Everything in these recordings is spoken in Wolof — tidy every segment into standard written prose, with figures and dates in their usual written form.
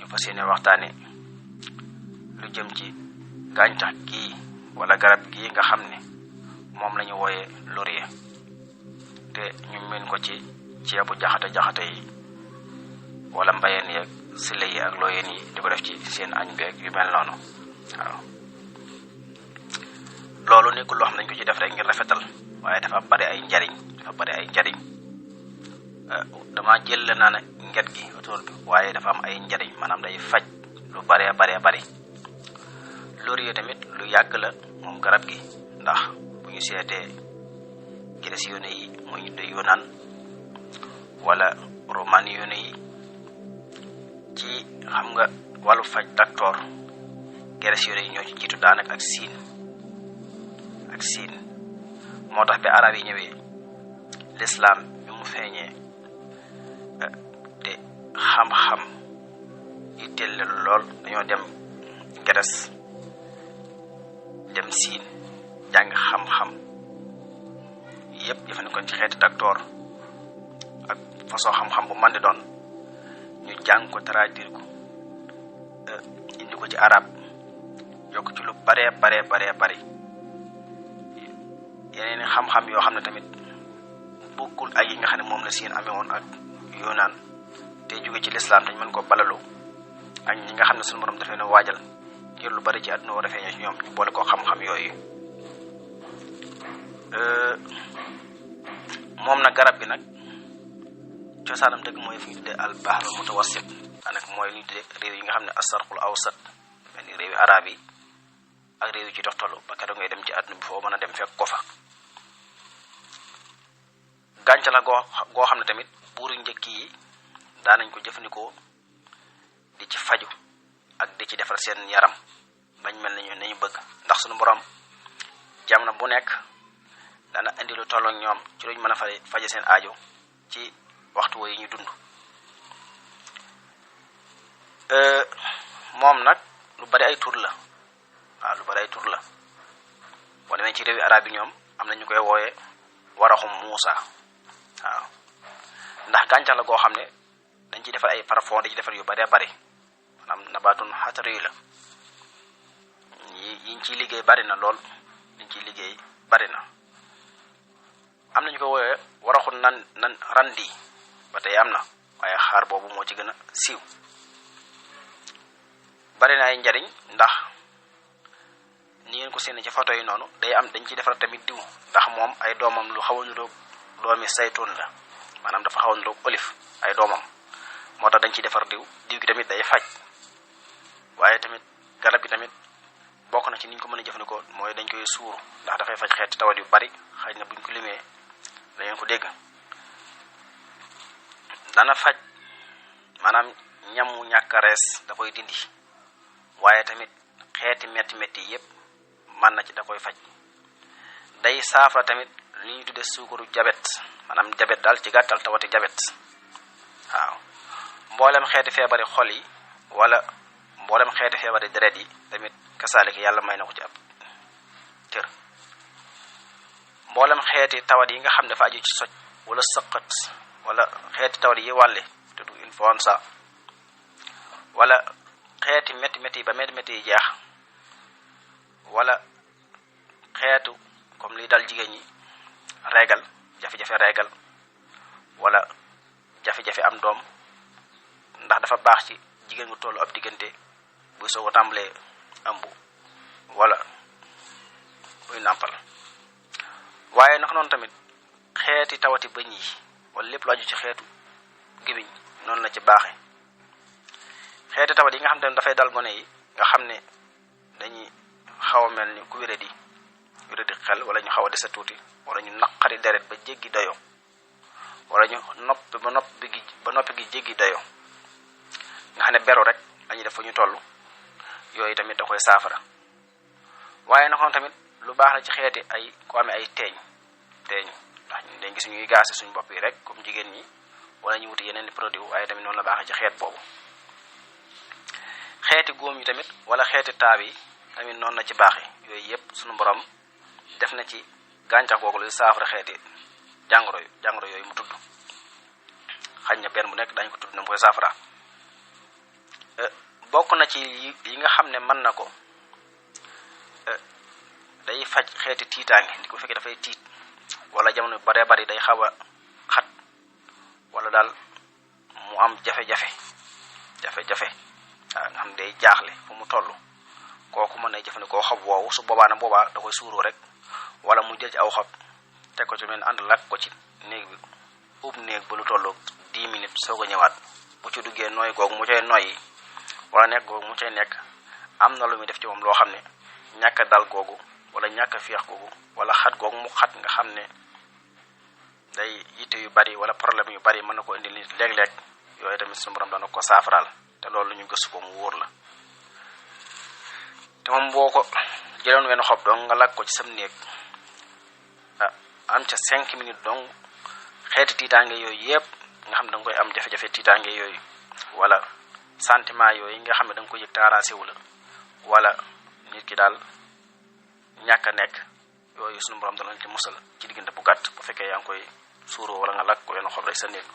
fas yéene waxtaane lu jëm ci gàncax gii wala garab gii nga xam ne moom la ñu wooye laurier te ñu mën ko ci ceebu jaxate yi wala mbayeen yeeg sile yi ak looyeen yi di ko def ci seen añ beeg yu mel noonu waaw loolu nekkul loo xam nañ ko ci def rek ngir rafetal waaye dafa bari ay njariñ dama jël la naa ne nget gi autour bi waaye dafa am ay njariñ maanaam day faj lu baree bari laurier tamit lu yàgg la moom garab gi ndax bu ñu seetee grec yone yi muy de Yunaan wala roman yone yi ci xam nga wàllu faj docteur grec yone yi ñoo ci jiitu daanaka ak siin moo tax bi arab yi ñëwee l'islam bi mu feeñee te xam-xam yitteel leen lool dañoo dem Grèce dem siin jàng xam-xam yépp jëfandikoo ci xeeti docteur ak façon xam-xam bu man di doon ñu jàng ko traduire ko indi ko ci arab yokk ci lu baree bari yeneen xam-xam yoo xam ne tamit bokkul ak yi nga xam ne moom la siin amee woon ak Yunaan te jóge ci lislaam dañ mën ko balalu ak ñi nga xam ne suñu borom dafee na waajal ngir lu bari ci àdduna war a feeñee ci ñoom ñu boole ko xam-xam yooyu moom nag garab gi nag cosaanam dëgg mooy fi ñu tuddee al bahrul mutawassit daanaka mooy li ñu tuddee réew yi nga xam ne asarxul awsat mel ni réewi arab yi ak réew yi ci doxtalu ba keroog ngay dem ci àdduna bi foo mën a dem fekk ko fa gàncax la goo xam ne tamit buuru njëkk yi daanañ ko jëfandikoo di ci faju ak di ci defar seen yaram bañ mel nañu bëgg ndax suñu borom jamono bu nekk dana indi lu tollook ñoom ci luñ mën a faje seen aajo ci waxtu wooyu ñu dund moom nag lu bari ay tur la boo demee ci réewi arab yi ñoom am na ñu koy wooye waraxum Muusa waaw ndax gàncax la goo xam ne dañ ciy defar ay parfum di ci defar yu bari maanaam nabaatun xatari yu la yiñ ciy liggéey bari na lool am na ñu koy wooye waraxu nan randi ba tey am na waaye xaar boobu moo ci gën a siiw bari na ay njariñ ndax ni ngeen ko séen ci photo yi noonu dañ ci defar tamit diw ndax moom ay doomam lu xaw a niroog doomi saytuun la maanaam dafa xaw a niroog olive ay doomam moo tax dañ ciy defar diw gi tamit day faj waaye tamit garab gi tamit bokk na ci niñ ko mën a jëfandikoo mooy dañ koy suuru ndax dafay faj xeeti tawat yu bari xëy na buñ ko limee dañu ko dégg dana faj maanaam ñamu ñàkk a rees da koy dindi waaye tamit xeeti metti yépp mën na ci da koy faj day saafara tamit li ñuy tuddee suukaru jabet maanaam jabet daal ci gàttal tawati jabet waaw mboolem xeeti feebari xol yi wala mboolem xeeti feebari deret yi tamit kasaaliki yàlla may na ko ci ab cër mboolem xeeti tawat yi nga xam ne dafa aju ci soj wala sëqat wala xeeti tawat yi wàlle te du influenza wala xeeti métti yi ba métti yi jeex wala xeetu comme li dal jigéen ñi régal jafe-jafe régal wala jafe-jafe am doom ndax dafa baax ci jigéen gu tollu ab diggante buy soog a tàmbalee ëmb wala buy nàmpal waaye naka noonu tamit xeeti tawati bëñ yi wala lépp lu aju ci xeetu gémmiñ noonu la ci baaxe xeeti tawat yi nga xam ne dafay dal gone yi nga xam ne dañuy xaw a mel ni ku wéradi xel wala ñu xaw a dese tuuti wala ñu naqari deret ba jéggi dayo wala ñu ba noppi gi jéggi dayo nga xam ne beru rek lañuy def fa ñu toll yooyu tamit da koy saafara waaye nag tamit lu baax la ci xeeti ay ko amee ay teeñ ndax ñu dañ gis ñuy gaase suñu bopp yi rek comme jigéen ñi wala ñu wuti yeneen produit waaye tamit noonu la baaxee ci xeet boobu xeeti góom yi tamit wala xeeti taab yi tamit noonu la ci baaxee yooyu yëpp suñu borom def na ci gàncax googu luy saafara xeeti jàngoro yooyu mu tudd xañ na benn bu nekk dañ ko tudd na mu koy saafara bokk na ci yi nga xam ne mën na ko day faj xeeti tiitaange di ko fekkee dafay tiit wala jamono yu baree bari day xaw a xat wala daal mu am jafe-jafe waaw nga xam day jaaxle fu mu toll kooku mën na jëfandikoo xob woowu su boobaa nag boobaa da koy suuroo rek wala mu jël ci aw xob teg ko ci mel ànd lakk ko ci néeg bi ub néeg ba lu tollu 10 minutes soog a ñëwaat bu ci duggee nooy googu mu cay noyyi wala nekk googu mu cay nekk am na lu muy def ci moom loo xam ne ñàkk a dal googu wala ñàkk a féex googu wala xat googu mu xat nga xam ne day yitte yu bari wala problème yu bari mën na ko indi nit léeg-léeg yooyu tamit suñu borom dana ko saafaraal te loolu lu ñu gëstu ko mu wóor la te moom boo ko jëloon wenn xob dong nga lakk ko ci sam néeg am ca 5 minutes dong xeeti tiitaange yooyu yëpp nga xam ne da nga koy am jafe-jafe tiitaange yooyu wala sentiment yooyu nga xam ne da nga koy yëg taaraase wu la wala nit ki daal ñàkk a nekk yooyu suñu borom dana ci musal ci diggante bu gàtt bu fekkee yaa ngi koy suuroo wala nga lakk ko wenn xob rek sa néeg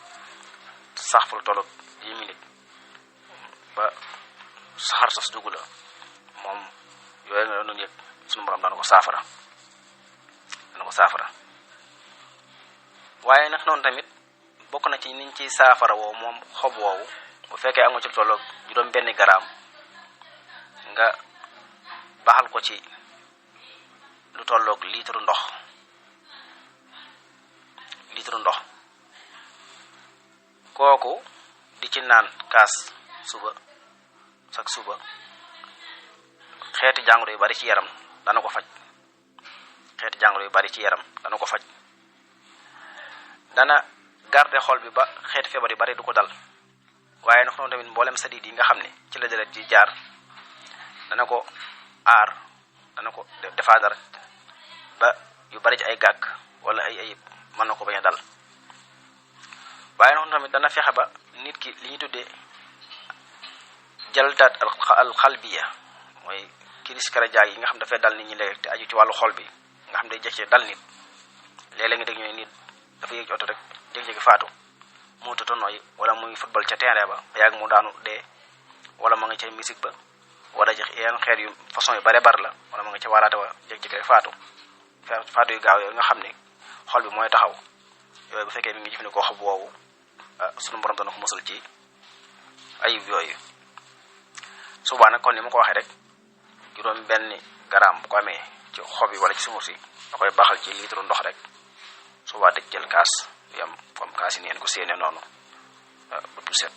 sax fa lu tollu 10 minutes ba saxar sas dugg la moom yooyu nga doon yëg suñu borom dana ko saafara waaye nag noonu tamit bokk na ci niñ ci saafara woo moom xob woowu bu fekkee am nga ci tolloog juróom benn garaam nga baxal ko ci lu tolloog litre ndox kooku di ci naan kaas suba xeeti jàngoro yu bari ci yaram dana ko faj dana garder xol bi ba xeeti feebar yu bari du ko dal waaye nag noonu tamit mboolem sadiid yi nga xam ne ci la deret ji jaar dana ko aar dana ko defaadar ba yu bari ci ay gàkk wala ay ayib mën na ko bañ a dal waaye noonu tamit dana fexe ba nit ki li ñu tuddee jaldaat al xalbiya mooy crise cardiaque yi nga xam dafay dal nit ñi léegi te aju ci wàllu xol bi nga xam day jëkk dal nit léeg-léeg nga dégg ñooy nit dafa yéeg ci oto rek jékki-jékki faatu mu tëta nooyi wala muy football ca terrain ba yàgg mu daanu dee wala ma nga ca musique ba wala ci yenn xeet yu façon yu bare bar la wala ma nga ca waalaate wa jékki-jékki rek faatu yu gaaw yooyu nga xam ne xol bi mooy taxaw yooyu bu fekkee mi ngi jëfandikoo xob woowu sunu borom dana ko musal ci ayib yooyu subaa nag kon ni ma ko waxee rek juróom benn garaam bu ko amee ci xob yi wala ci sumur si da koy baaxal ci litre ndox rek subaa dëj jël kaas yu am comme kaas yi neen ko séenee noonu bëtu set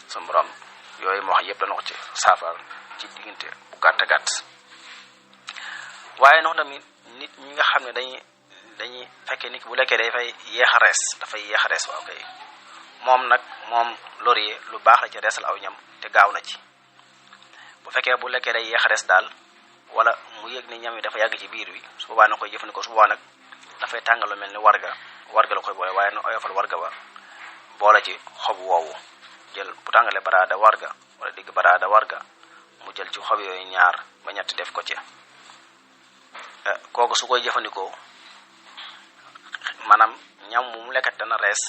sunu borom yooyu ma wax yëpp dana ko ci saafara ci diggante bu gàtt waaye noonu tamit nit ñi nga xam ne dañuy fekkee nit ki bu lekkee dafay yéex a rees waaw kay moom laurier lu baax la ci reesal aw ñam te gaaw na ci bu fekkee bu lekkee day yéex a rees daal wala mu yëg ni ñam yi dafa yàgg ci biir bi su boobaa na koy jëfandikoo su boobaa nag dafay tàngal lu mel ni warga la koy boole waaye na oyofal warga ba boole ci xob woowu jël bu tàngalee baraada warga wala digg baraada warga mu jël ci xob yooyu 2 ba 3 def ko ci kooku su koy jëfandikoo maanaam ñam mu lekkat dana rees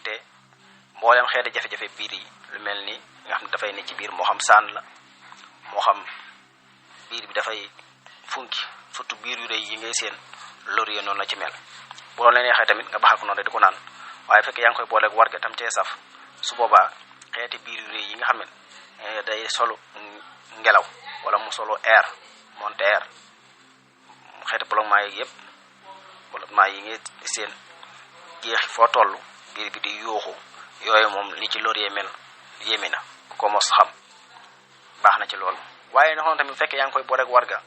te mboolem xeeti jafe-jafe biir yi lu mel ni nga xam ne dafay ne ci biir moo xam saan la moo xam biir bi dafay funki surtout biir yu rëy yi ngay seen laurier noonu la ci mel bu doon leen neexee tamit nga baxal ko noonu rek di ko naan waaye fekkee yaa ngi koy booleeg warga tam cee saf su boobaa xeeti biir yu rëy yi nga xam ne day solu ngelaw wala mu solu air monte air xeeti ballonnement yi yëpp ballonnement yi ngay seen jeexi foo toll biir bi di yuuxu yooyu moom li ci laurier mel yéemi na ku ko mos xam baax na ci loolu waaye noonu tamit bu fekkee yaa ngi koy booleeg warga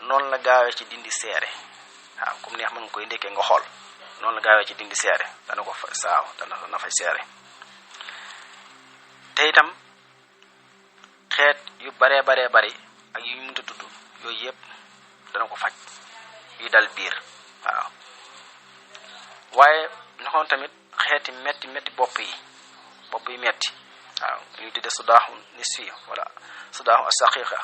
noonu la gaawee ci dindi seere waaw comme neex mën nga koy ndekkee nga xool noonu la gaawee ci dindi seere dana ko fa dana fay seere te itam xeet yu baree bari ak yu mënta tudd yooyu yëpp dana ko faj yu dal biir waaw waaye noonu tamit xeeti metti bopp yi metti waaw ñu tudde sudaaxu nisfi wala sudaaxu asaqiqa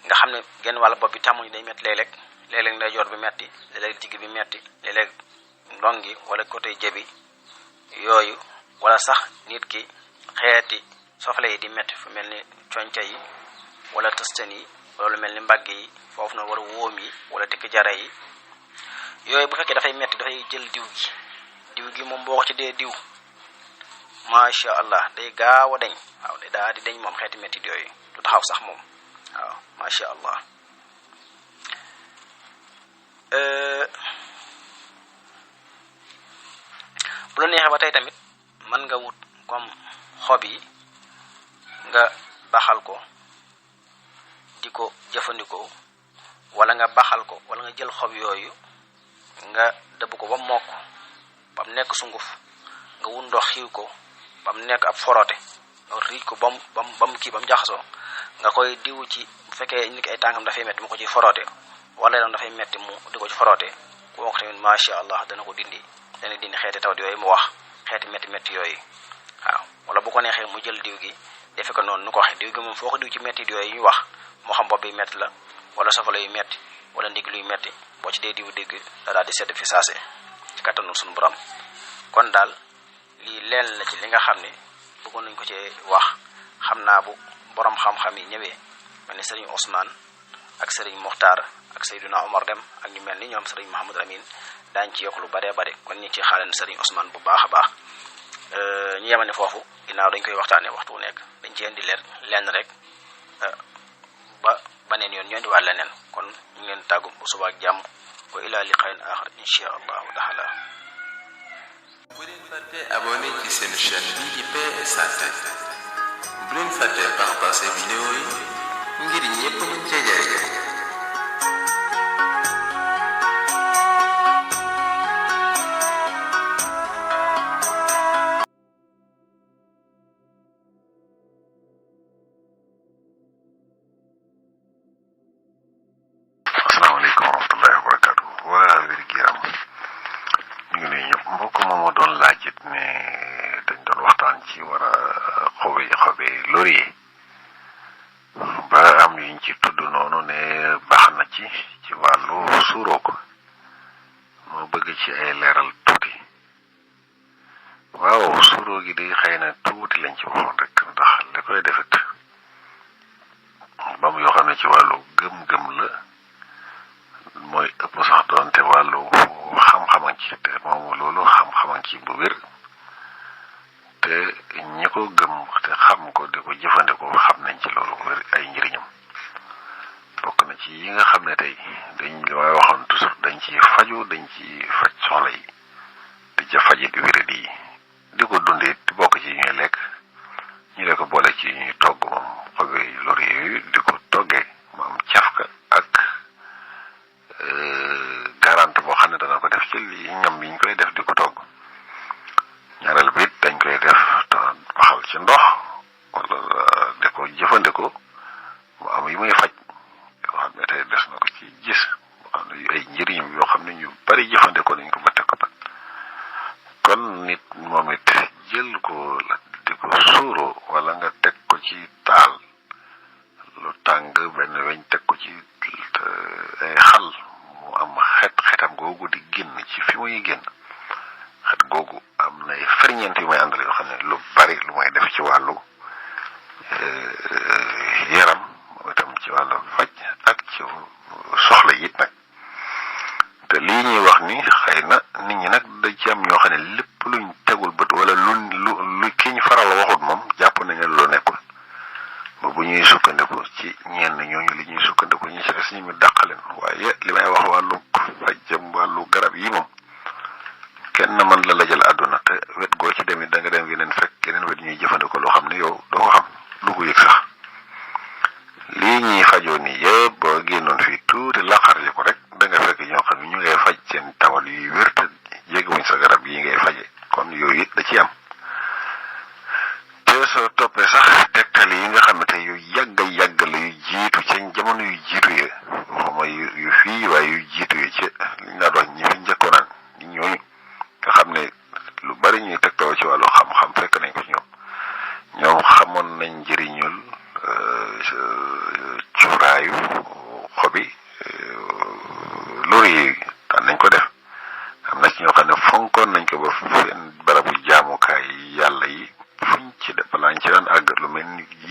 nga xam ne genn wàll bopp bi tàmmuñu day metti léeg-léeg ndeyjoor bi metti léeg-léeg digg bi metti léeg-léeg ndongi wala côté jëbi yooyu wala sax nit ki xeeti sofale yi di metti fu mel ni conca yi wala tëstan yi wala lu mel ni mbagg yi foofu na wala wóom yi wala tikki jara yi yooyu bu fekkee dafay metti dafay jël diw gi moom boo ko ci dee diw masha Allah day gaaw a dañ waaw day daa di dañ moom xeeti metti yooyu du taxaw sax moom waaw masha Allah bu la neexee ba tey tamit mën nga wut comme xob yi nga baxal ko di ko jëfandikoo wala nga baxal ko wala nga jël xob yooyu nga dëbb ko ba mokk ba mu nekk sunguf nga wut ndox xiiw ko ba mu nekk ab forote nga riij ko ba mu kii ba mu jaxasoo nga koy diwu ci bu fekkee nit ki ay tànkam dafay metti mu ko ci forote wala yoon dafay metti mu di ko ci forote ku wax tamit masha Allah dana dindi xeeti taw yooyu mu wax xeeti metti yooyu waaw wala bu ko neexee mu jël diw gi defe ko noonu nu ko waxee diw gi moom foo ko diw ci metti yooyu ñu wax moo xam bopp bi metti la wala sofala yu metti wala ndig luy metti boo ci dee diw digg da daal di sedd fi saase ci kattanul suñu borom kon daal lii leen la ci li nga xam ne bëggoon nañ ko ci wax xam naa bu borom xam-xam yi ñëwee mel ni Serigne Ousmane ak Serigne Mokhtar ak Seydina Omar Dem ak ñu mel ni ñoom Serigne Mahamadou Amin daañ ci yokk lu bare bare kon ñu ci xaaleen Serigne Ousmane bu baax a baax ñu yemane foofu ginnaaw dañ koy waxtaanee waxtu wu nekk dañ ci indi lenn rek ba baneen yoon ñoo di waat leneen kon ñu ngi leen tàggu bu suba ak jàmm wa ila liqaa'in aaxar insha allahu taala. bu leen fàtte abonné ci seen chaîne bii di PS Santé bu leen fàtte partager vidéo yi ngir ñépp mën cee jariñ.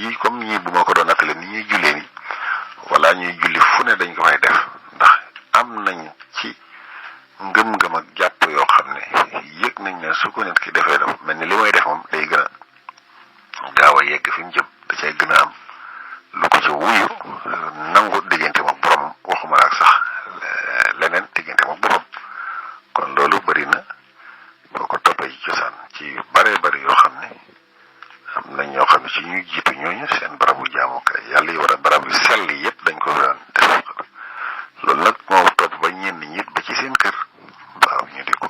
jii comme ñii bu ma ko doon nattale ni ñuy jullee ni wala ñuy julli fu ne dañ ko fay def ndax am nañ ci ngëm-ngëm ak jàpp yoo xam ne yëg nañ ne su ko nit ki defee dafa mel ni li may def moom day gën a gaaw a yegg fi mu jëm da cay gën a am lu ko ci wuyu nangu diggante ma borom waxuma ak sax leneen diggante ma borom kon loolu bari na boo ko toppee ci cosaan ci yu bare bari yoo xam ne am nañ ñoo xam ne ci ñuy jiitu ñooñu seen barabu jaamukaay yàlla yi war a barab yu sell yëpp dañ ko daan def loolu nag moo topp ba ñenn ñi ba ci seen kër waaw ñu di ko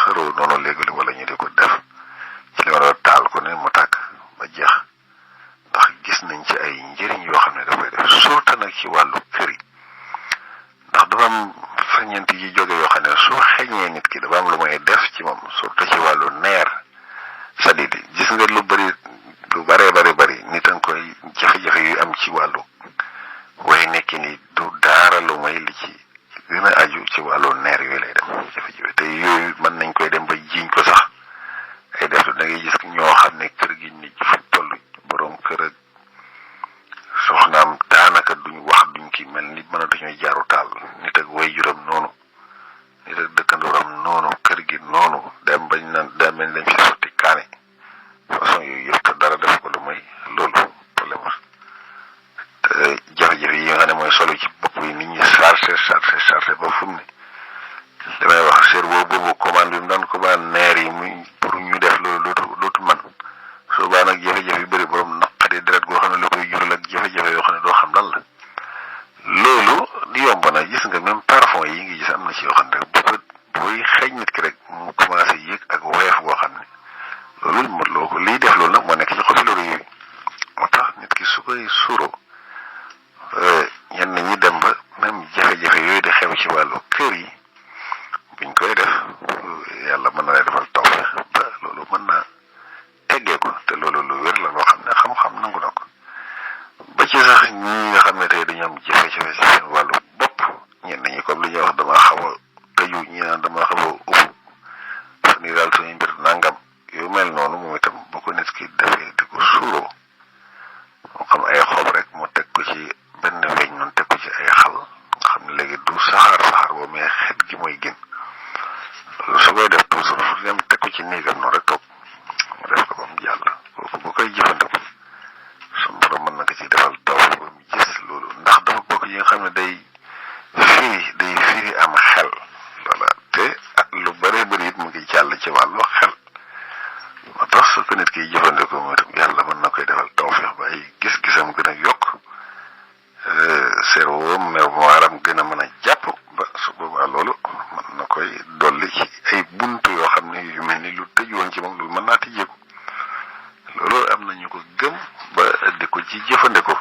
xëroo noonu léegi wala ñu di ko def ci li war a taal ko ne mu tàkk ba jeex ndax gis nañ ci ay njëriñ yoo xam ne dafay def surtout nag ci wàllu kër yi ndax dafa am ferñeent yi jóge yoo xam ne su xeñee nit ki dafa am lu may def ci moom surtout ci wàllu neer c'est-à-dire gis nga lu bari nit a nga koy jafe-jafe yu am ci wàllu way nekki ni du daara lu may li ci gën a aju ci wàllu neer yooyu lay dem jafe-jafe te yooyu mën nañ koy dem ba jiiñ ko sax ay def da ngay gis ñoo xam ne kër gi nit fu toll borom kër ak soxnaam daanaka duñ wax duñ ki mel ni mënatuñoo jaaru taal nit ak way juram noonu nit ak dëkkandooram noonu kër gi noonu dem bañ naan daa mel ni dañ fi sotti kaane façon yooyu yëpp te dara def ko lu may loolu problème te jafe-jafe yi nga xam ne mooy solo ci bopp yi nit ñi chargé ba fu mu ne damay wax cerveau boobu commande bi mu daan commande neer yi muy pour ñu def loolu dootu man soo baa nag jafe-jafe yu bëri borom naqari deret goo xam ne la koy jural ak jafe-jafe yoo xam ne doo xam lan la loolu yomb na gis nga même parfum yi ngi gis am na ci yoo xam ne rek booy xeeñ nit ki rek mu commencé yëg ak woyof goo xam ne loolu mot loo ko liy def loolu nag moo nekk ci xobi loolu yooyu moo tax nit ki su koy suuroo ñenn ñi dem ba même jafe-jafe yooyu di xew ci wàllu kër yi buñ koy def yàlla mën na lay defal tawfeex ba loolu mën naa teggee ko te loolu lu wér la loo xam ne xam-xam nangu na ko ba ci sax ñi nga xam ne tey dañu am jafe-jafe ci seen wàllu bopp ñenn ñi comme li ñuy wax dama xaw a tëju ñi naan dama xaw a ubbu fu ni daal suñu mbir nangam yu mel noonu moom itam bu ko nit ki defee di ko suuroo moo xam ay xob rek mu teg ko ci benn weñ noonu teg ko ci ay xal nga xam ne léegi du saxaar boobu mais xet gi mooy gën loolu su koy def toujours fu dem teg ko ci néegam noonu rek toog mu def ko ba mu jàll kooku bu koy jëfandiku suñu borom mën na ko ci defal taw ba mu gis loolu ndax dafa bokk yi nga xam ne day firi am xel voilà te lu bëree bëri it mu ngi jàll ci wàllu xel moo tax su ko nit kiy jëfandikoo mooy itam yàlla mën na koy defal tawfeex ba ay gis-gisam gën a yokk cerveau mémoire am gën a mën a jàpp ba su boobaa loolu mën na koy dolli ci ay buntu yoo xam ne yu mel ni lu tëj woon ci moom loolu mën naa tijjeeku loolu am na ñu ko gëm ba di ko ci jëfandikoo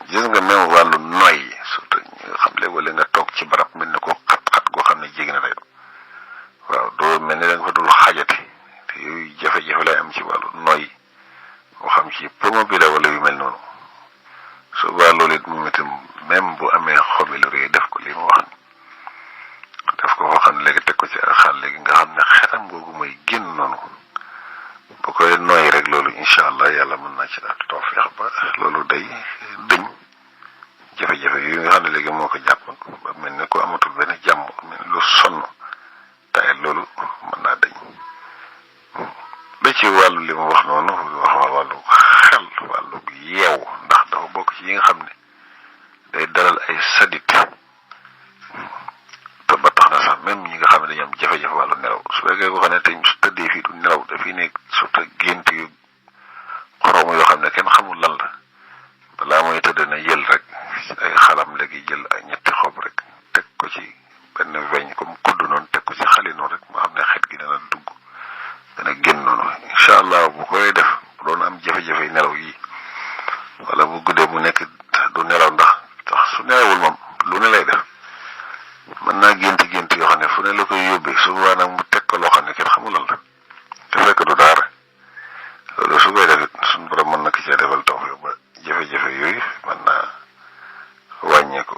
gis nga même wàllu noy surtout ñi nga xam léegi wala nga toog ci barab mel ne ko xat-xat goo xam ne jéggi na day waaw doo mel ni da nga fa dul xajati te yooyu jafe-jafe lay am ci wàllu noy moo xam ci pomo bi la wala yu mel noonu su baa loolu it moom itam même bu amee xobi lu rëy def ko li mu wax def ko foo xam ne léegi teg ko ci ak xaal léegi nga xam ne xetam googu mooy génn noonu bu koy nooy rek loolu incha allah yàlla mën naa ci daal tawfeex ba loolu day dëñ jafe-jafe yooyu nga xam ne léegi moo ko jàpp ba mel ni ko amatul benn jàmm mel ni lu sonn tayet loolu mën naa dëñ ba ci wàllu li mu wax noonu wax wàllu xel wàllu yeewu ndax dafa bokk ci yi nga xam ne day dalal ay sadit te ba tax na sax même ñi nga xam ne dañu am jafe-jafe wàllu nelaw su fekkee ko xam ne tey su tëddee fii du nelaw dafay nekk surtout gént yu xorom yoo xam ne kenn xamul lan la balaa mooy tëdd na jël rek ay xalam léegi jël ay ñetti xob rek teg ko ci benn weñ comme kudd noonu teg ko ci xali noonu rek moo xam ne xet gi dana dugg dana génn noonu incha allah bu koy def bu doon am jafe-jafe nelaw yi wala bu guddee mu nekk du nelaw ndax su nelawul moom lu ne lay def mën naa gént yoo xam ne fu ne la koy yóbbee su boobaa nag mu teg ko loo xam ne kenn xamul lan la te fekk du daara loolu su koy def it suñu borom mën na ko cee defal tawfeex ba jafe-jafe yooyu mën naa wàññeeku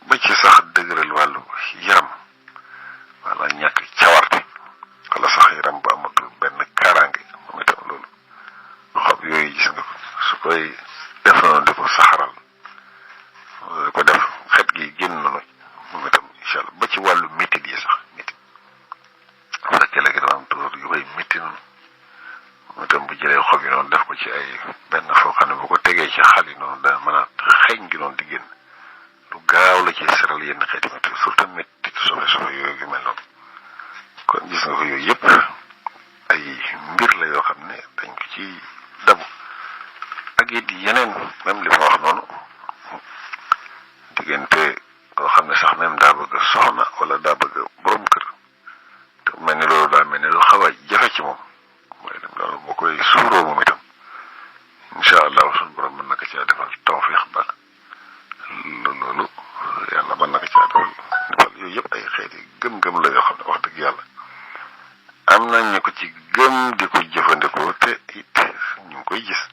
ba ci sax dëgëral wàllu yaram wala ñàkk cawarte wala sax yaram bu amatul benn kaaraange moom itam loolu xob yooyu gis nga ko koy def noonu di ko saxaral di ko def xet gi génn noonu moom itam incha allah ba ci wàllu mitit yi sax mitit bu fekkee léegi dama am tuur yu koy miti noonu moom itam bu jëlee xob yi noonu def ko ci ay benn foo xam ne bu ko tegee ci xal yi noonu dana mën a xeeñ gi noonu di génn lu gaaw la ci seral yenn xeeti métti surtout métti sofe yooyu yu mel noonu kon gis nga ko yooyu yëpp ay mbir la yoo xam ne dañ ko ci dabu ak it yeneen même li ma wax noonu diggante koo xam ne sax même daa bëgg soxna wala daa bëgg borom kër te mel ni loolu daa mel ni lu xaw a jafe ci moom mooy dem loolu boo koy suuroo moom itam incha allah suñu borom mën na ko caa defal tawfiix ba loolu yàlla mën na ko caa defal yooyu yëpp ay xeeti gëm-gëm la yoo xam ne wax dëgg yàlla am na ñu ko ci gëm di ko jëfandikoo te it ñu ngi koy gis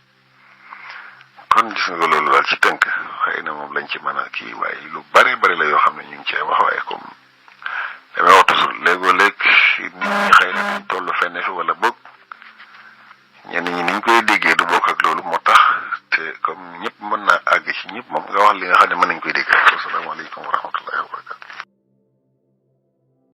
kon gis nga loolu daal ci tënk xëy na moom lañ ci mën a kii waaye lu bare bari la yoo xam ne ñu ngi cee wax waaye comme damay wax toujours léegoo léeg nit ñi xëy na dañ toll fenn fi wala boog ñenn ñi niñ koy déggee du bokk ak loolu moo tax te comme ñëpp mën naa àgg ci ñëpp moom nga wax li nga xam ne mën nañ koy dégg